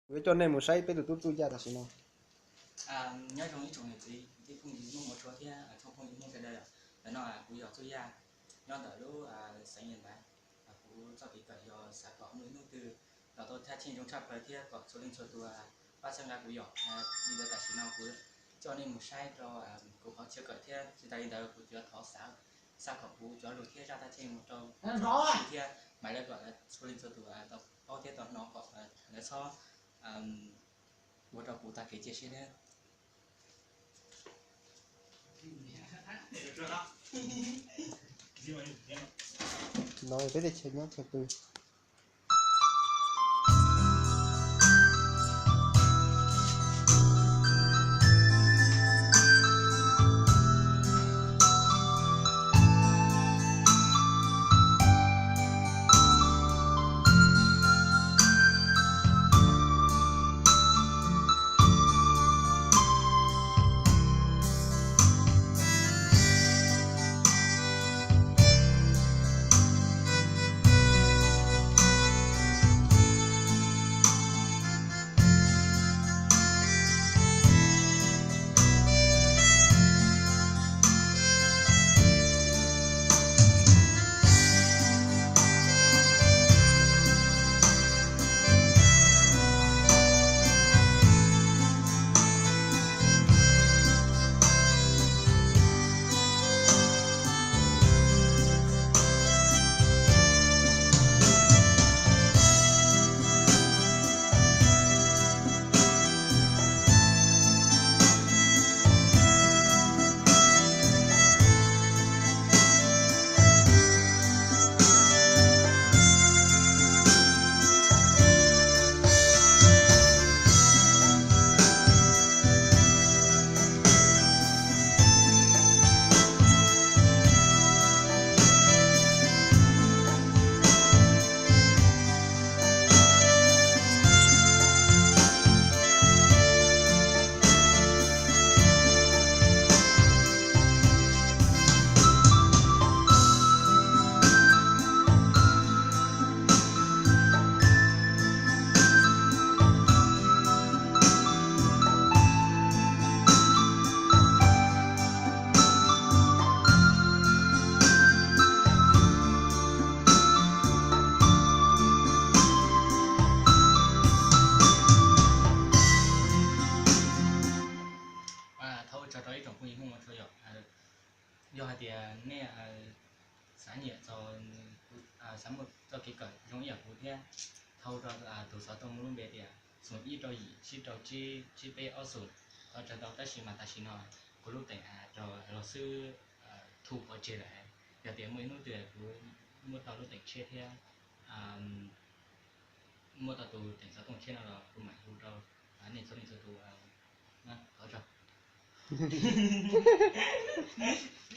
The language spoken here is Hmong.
Kuv yuav coj nej mus saib peb tus tub Txuj Yaj tam sim no. Nyob zoo ib tsoom niam txiv kwv tij phooj ywg Hmoob ua tshua thiab tsoom phooj ywg Hmoob sawv daws. Ntawm no kuv yog Txuj Yaj, nyob ntawm lub xeev Nyab Laj. Kuv txoj kev kawm yog xav kom muaj ib hnub twg los tau thaj cheeb zoo tshaj plaws thiab kom txhua leej txhua tus pab txhawb nqa kuv yom. Li ntawd tam sim no kuv coj nej mus saib rau kuv qhov chaw kawm thiab tsis tas li ntawd kuv yuav thov xav kom kuv cov lus thiab zaj thaj cheeb mus rau thiab mam li kom txhua leej txhua tus tau paub thiab tau hnov kom lawv txhob ua rau kuv tag kev cia siab thiab. No peb teb chaws nyob chaw pw. Thov ua tsaug rau ib tsoom phooj ywg Hmoob ua tshua yom. Yog hais tias nej xav nyiam txog, xav muaj txoj kev kawm zoo ib yam kuv thiab, thau rau tus xov tooj muaj lub npe tias xoom ib rau yim tsib rau tsib tsib peb ob xoom. Thov tsaug ntau tab sis mas tam sim no kuv lub teem rau los xwb, thu pov tseg lawm. Yog tias muaj ib hnub twg kuv muaj tau lub teem tshiab thiab muaj tau tus teem xov tooj tshiab no los kuv mam hu rau nej txhua leej txhua tus. Thov tsaug.